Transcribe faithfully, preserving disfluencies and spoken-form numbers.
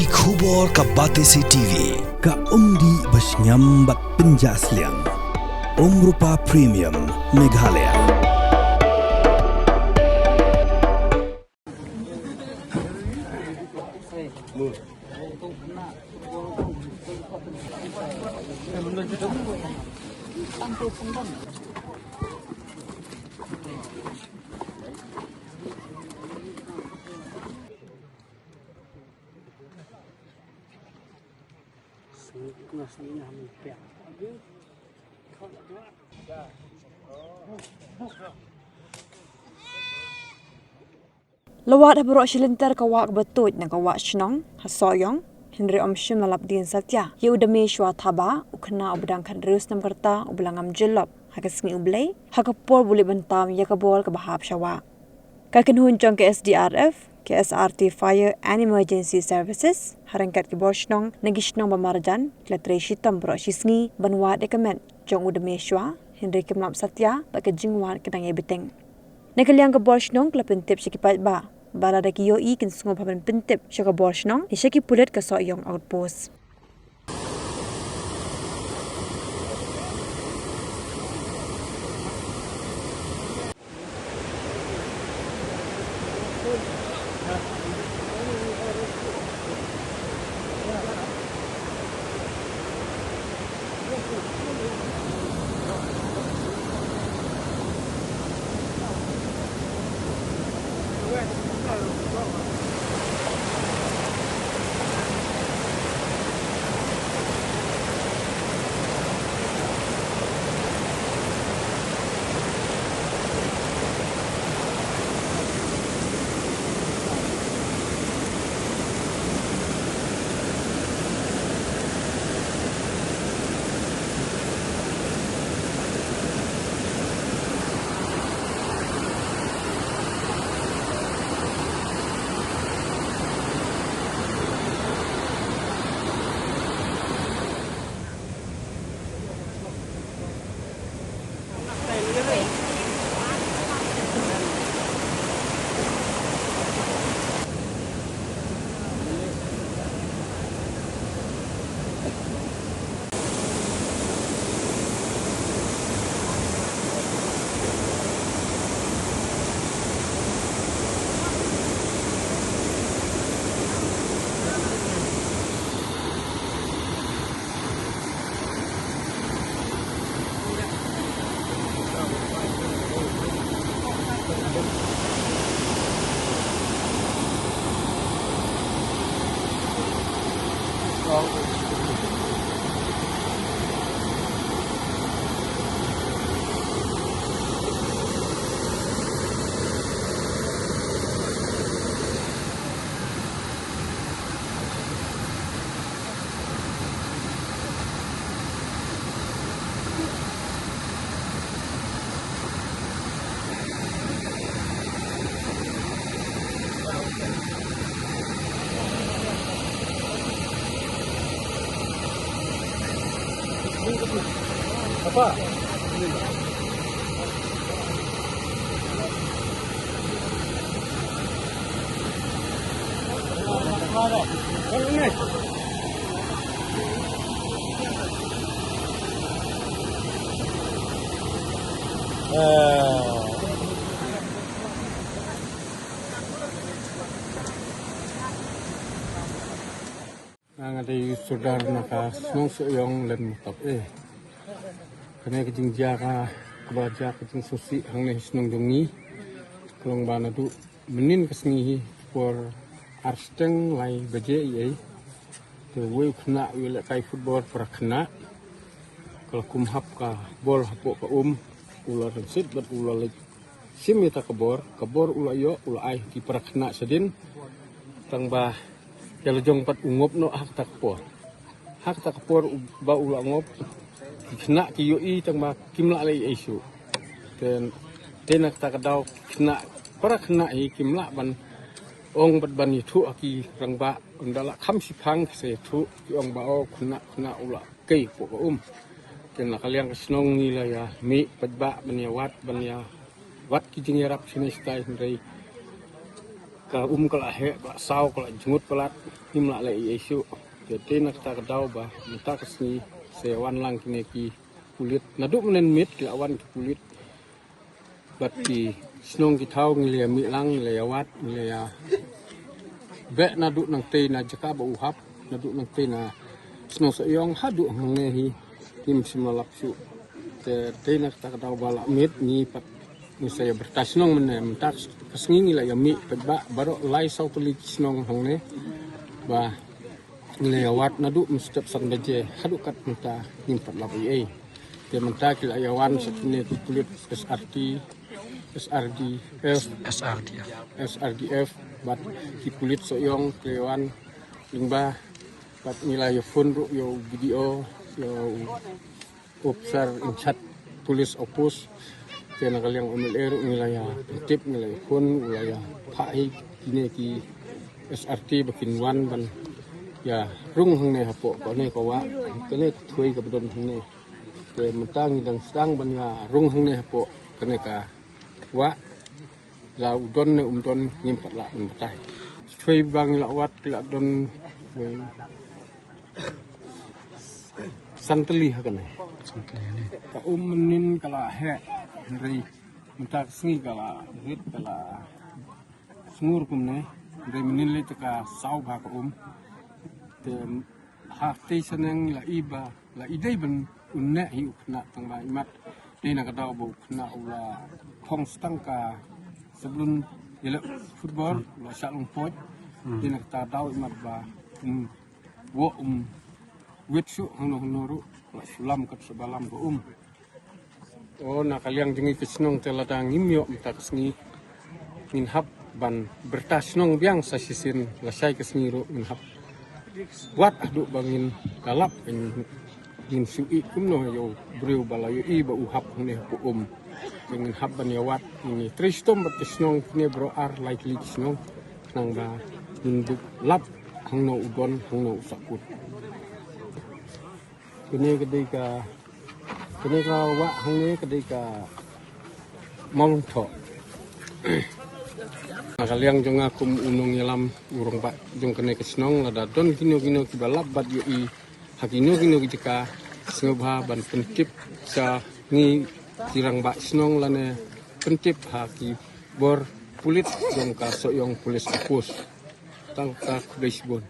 Ki khubor ka Batesi T V, ka umdih ba shngiam bad pynjah sliang. Umrupa Premium, Meghalaya. La wad ha baroh shi lynter ka wah kaba tuid na ka wah shnong ha Sohiong, hynrei ym shym la lap dien satia ïa u Dameshwa Thabah, u khynnah uba dang khathynriew snem ka rta uba la ngam jyllop ha ka sngi U Blei ha ka por ba u leit ban tam ïa ka bol kaba hap sha wah. Ka kynhun jong ka S D R F, ka S R T Fire and Emergency Services, ha ryngkat ki bor shnong na ki shnong ba marjan ki la trei shitom baroh shi sngi ban wad ïa ka met jong u Dameshwa, hynrei kim lap satia bad ka jingwad ka dang ïai bteng. Na ka liang ka bor shnong ka la pyntip sha ki paidbah ba lada ki ïohi kin sngewbha ban pyntip sha ka bor shnong ne sha ki pulit ka Sohiong Outpost. Nga dei u sordar na ka shnong Sohiong lem top eh. Kane ka jingjia ka, kaba jia ka jingsngewsih hangne shnong jong ngi. Ka long ba naduh mynnin ka sngi hi por ar steng lai baje ei ei, te uwei u khynnah u ïalehkai football para khynnah, ka la kum hap ka bol hapoh ka um, u la rynsied bad u la leit shim ïa kata ka bor, ka bor u la ïoh, u la ai ha ki para khynnah shadien. Tang ba ïa la jong pat u ngop noh ha kata ka por. Ha kata ka por u, ba u la ngop, ki khynnah ki ïohi tang ba kim lah leh ei ei shuh. Te, te na kata ka daw ki khynnah, para khynnah hi kim lah ban ong bad ban ïathuh ha ki rangbah, ynda la kham shiphang ki sa ïathuh, ki ong ba o khynnah, khynnah u la kei hapoh ka um. Te na ka liang ka shnong ngi la ïa mih paidbah ban ïa wad, ban ïa wad ki jingïarap shane shatai, hynrei Ka um ka la heh, ka la saw, ka la jngut palat, ngim lah leh ei ei shuh. Te tei na kata ka daw ba mynta ka sngi sa ïa wan lang kine ki pulit. Naduh mynnin miet ki la wan ki pulit. Bad ki shnong ki thaw ngi la ïa mih lang, ngi la ïa wad, ngi la ïa beh naduh nangtei na jaka ba u hap, naduh nangtei na shnong Sohiong haduh hangne hi. Ngim shym la lap shuh. Te tei na kata ka daw ba la miet ngi pat ngi sa ïa byrta shnong mynne, mynta ka sngi ngi la ïa mih pat ba baroh lai saw tylli ki shnong hangne. Ba ngi la ïa wad naduh mynstep san baje haduh kat mynta ngim pat lap ei ei. Te mynta ki la ïa wan sa kine ki pulit S R T, S R D F, S R D F. S R D F, bad ki pulit Sohiong ki la ïa wan lyngba, bad ngi la ïa phone ruh ïa u B D O, ïa u officer in charge police outpost. Te na ka liang M L A ruh ngi la ïa tip, ngi la ïa phone, ngi la ïa phah hi kine ki S R T ba kin wan ban ïa rung hangne hapoh kane ka wah, kane ka thwei kaba don hangne. Te mynta ngi dang sdang ban ïa rung hangne hapoh kane ka wah. La u don ne um don ngim pat lah ban batai. Thwei ba ngi la wad ki la don, wei, san tylli ha kane. San tylli ne. Ka um mynnin ka la heh, hynrei mynta ka sngi ka la rit, ka la sngur kumne. Hynrei mynnin lei te ka saw bha ka um. Te ha tei shaneng la i ba la i dei ban un neh hi u khynnah, tang ba imat dei na ka daw ba u khynnah u la thong stang ka sablun ïaleh football, u la shah long poit. Dei na kata daw imat ba um woh, um wit shuh hangno hangno ruh, u la shu lam kat sha ba lam ba um. O, na ka liang jong ngi ka shnong te lada ngim ïoh mynta ka sngi ngin hap ban byrta shnong biang sa shisien, lashai ka sngi ruh ngin hap wad haduh ba ngin da lap, ngin, ngin shu ïeh kumno ïa u briew ba la ïohi ba u hap hangne hapoh um. Te ngin hap ban ïa wad, ngin ïa trei shitom bad ka shnong kine baroh ar lai tylli ki shnong khnang ba ngin dup lap hangno u don, hangno u sahkut. Kane ka dei ka, kane ka wah hangne ka dei ka Mawlyngthoh. Na ka liang jong nga kum u nongïalam, u rangbah jong kane ka shnong, lada don kino kino kiba lap bad ïohi ha kino kino ki jaka, sngewbha ban pyntip sha ngi ki rangbah shnong lane pyntip ha ki bor pulit jong ka Sohiong Police Outpost. Tang ka, khublei shibun.